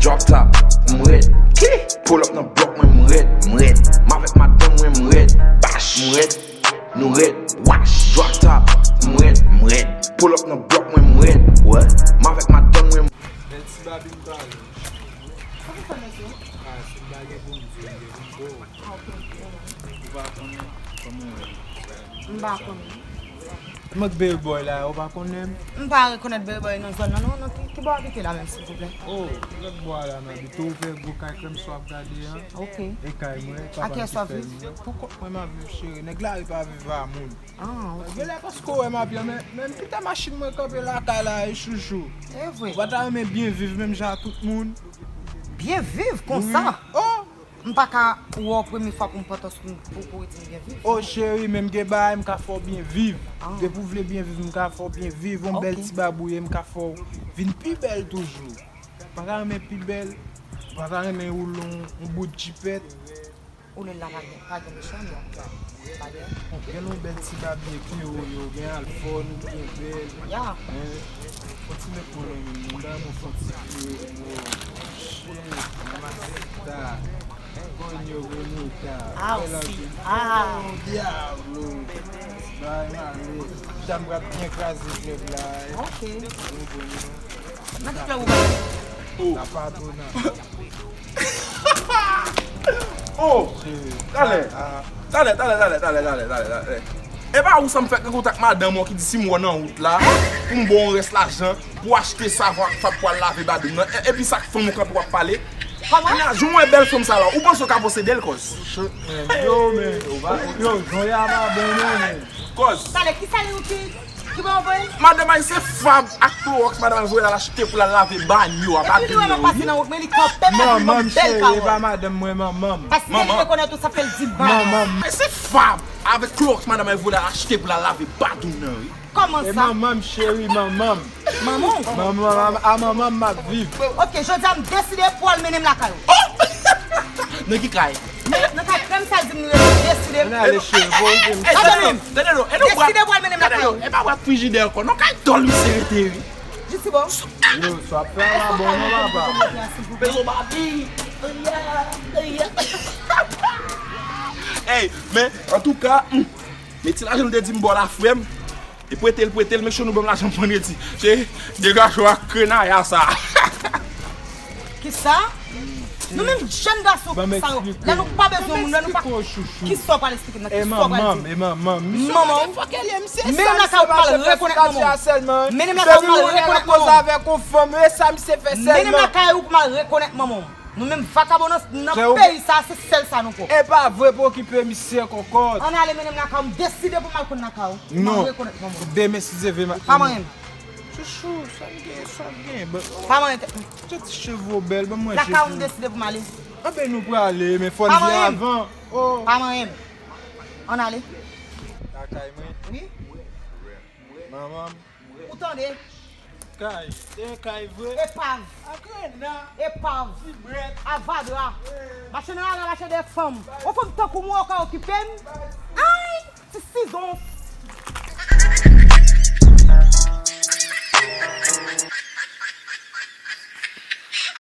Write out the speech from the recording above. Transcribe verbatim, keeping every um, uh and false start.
Drop top, m red. Pull up nan block mwen, m red, m red. M avèk madanm mwen, m red. Bash, m red. Nou red. Wash. Drop top, m red, m red. Pull up nan block mwen, m red. What? M avèk madanm mwen. Bèl ti babi m pale. Sa pou fè mesye? Ah, si m pa gen pou m di, m gen pou m bo. Ah, ok. Ou pa konnen kòman w ye? M pa konnen. Mwen k Berry Boy la, ou pa konnen m? M pa rekonèt Berry Boy nan zòn nan, non, non, ki, ki bò w abite la menm, silvouplè? Oh, lòt bò a la m abite, ou vè gwo kay krèm sa w ap gade an. Ok. E kay mwen, papa m ki fè l mwen. Pou kont mwen m ap viv, cheri. Nèg lari pa viv a moun. Ah, ok. Genlè paske w wè m ap byen, men, men m kite machin mwen kanpe lakay la, wi, chouchou. E vre. Ou pa ta renmen byen viv menm jan ak tout moun? Byen viv konsa? Wi. Oh! M pa ka wè w premye fwa pou m pòtòs pou, pou, pou w di m byen viv. Oh, cheri, men m gen bagay m ka fè w byen viv. Ah. Depi w vle byen viv, m ka fè w byen viv. Yon bèl ti babouye, m ka fè w vin pi bèl toujou. M pa ta renmen pi bèl, m pa ta renmen woule yon, yon bout jipèt. Ou lè la pa gen, pa gen mechan, non. Pa gen. Gen yon bèl ti babye ki ou yo, gen alfòn, ou byen bèl. Ya. Hein? Fò ti met mwen nan men mwen, ba mwen fò ti vye mwen. Shit, mamacita. Coño bonita. Ah, osi. Ah. Oh, diablo. Bay male. Dam pral byen kraze flèv la, eh. Ok. Bon, bon, non. Nan ki flèv ou pral? Oh. La Padona. Oh! Talè. Talè, talè, talè, talè, talè, talè, talè. E pa ou sa m fèk nan kontak madanm ou ki di si m wè w nan wout la, pou m ba w yon rès lajan, pou w achte savon ak fab pou w al lave badou m nan. E, epi sa k fanm ou kanpe w ap pale. Kòman? Kounya, jan w wè bèl fanm sa la, ou panse w ka posede l, kòz? Shit, man. Yo, man. Yo, jan w ye a pa bon, non, man. Kòz. Talè, kisa li ou ki Ki bò w voye l? Madanm ay se fab ak klowòks madanm ay voye l al achte pou l al lave banyo a, pa dou nan wi. Manman m cheri, e pa madanm mwen, manman m. Paske li rekonèt ou sa fè l di m manman m. Men se fab avèk klowòks madanm ay voye l al achte pou l al lave badou nan wi. Kòman sa? E manman m cheri, manman m. Manman w? Manman, a, a manman m m ap viv. Ok, jodi a m deside pou al mennen m lakay ou. Oh! Nan ki kay? Nan kay krèm sa l di m li rete deside. Ann ale cheri, pou w di m. Tande non, tande non, e nou bwat. Deside pou al mennen m lakay ou. E pa bwat frijidè ankò non, kay dòl misye rete wi. Jisi bon. Yo, sa ap fè a pa bon non papa. Bezwen babi. Ey, men antouka, hmm, men ti lajan nou te di m ba w la frè m. E pwete l, pwete l, men chou nou ban m lajan m vandredi. Se degaje w ak krenaya sa. Kisa? Nou menm jèn gason sa yo, lè nou pa bezwen moun, lè nou pa, kisa w pral eksplike m nan? Kisa w pral di m? Manman w. Mennen m lakay ou pou m al rekonèt manman w. Mennen m lakay ou pou m al rekonèt manman w. Mennen m lakay ou pou m al rekonèt manman w. Nou menm vakabon nan, nan peyi sa, se sèl sa nou ko. E pa vre, pa okipe misye kòkòt. Ann ale mennen m lakay ou, m deside pou m al konn lakay ou. Pou m al rekonèt manman w. Demen si Dye vle m ap. Pa manyen m. Chouchou, sa m gen, sa m gen. Pa manyen tèt mwen. Jan ti cheve w bèl, ban mwen jete. Lakay ou m deside pou m ale. Anben nou prale, men fò n di avan. Oh. Pa manyen m. Ann ale. Lakay mwen. Wi. Manman m. Ou tande? Kay, se yon kay vre. Epav. Ak rena. Epav. Ti brèt. Avadra. Mache nan lari a, mache dèyè fanm. Yon fanm tankou mwen, ou ka okipe m? Ay! Ti sizon,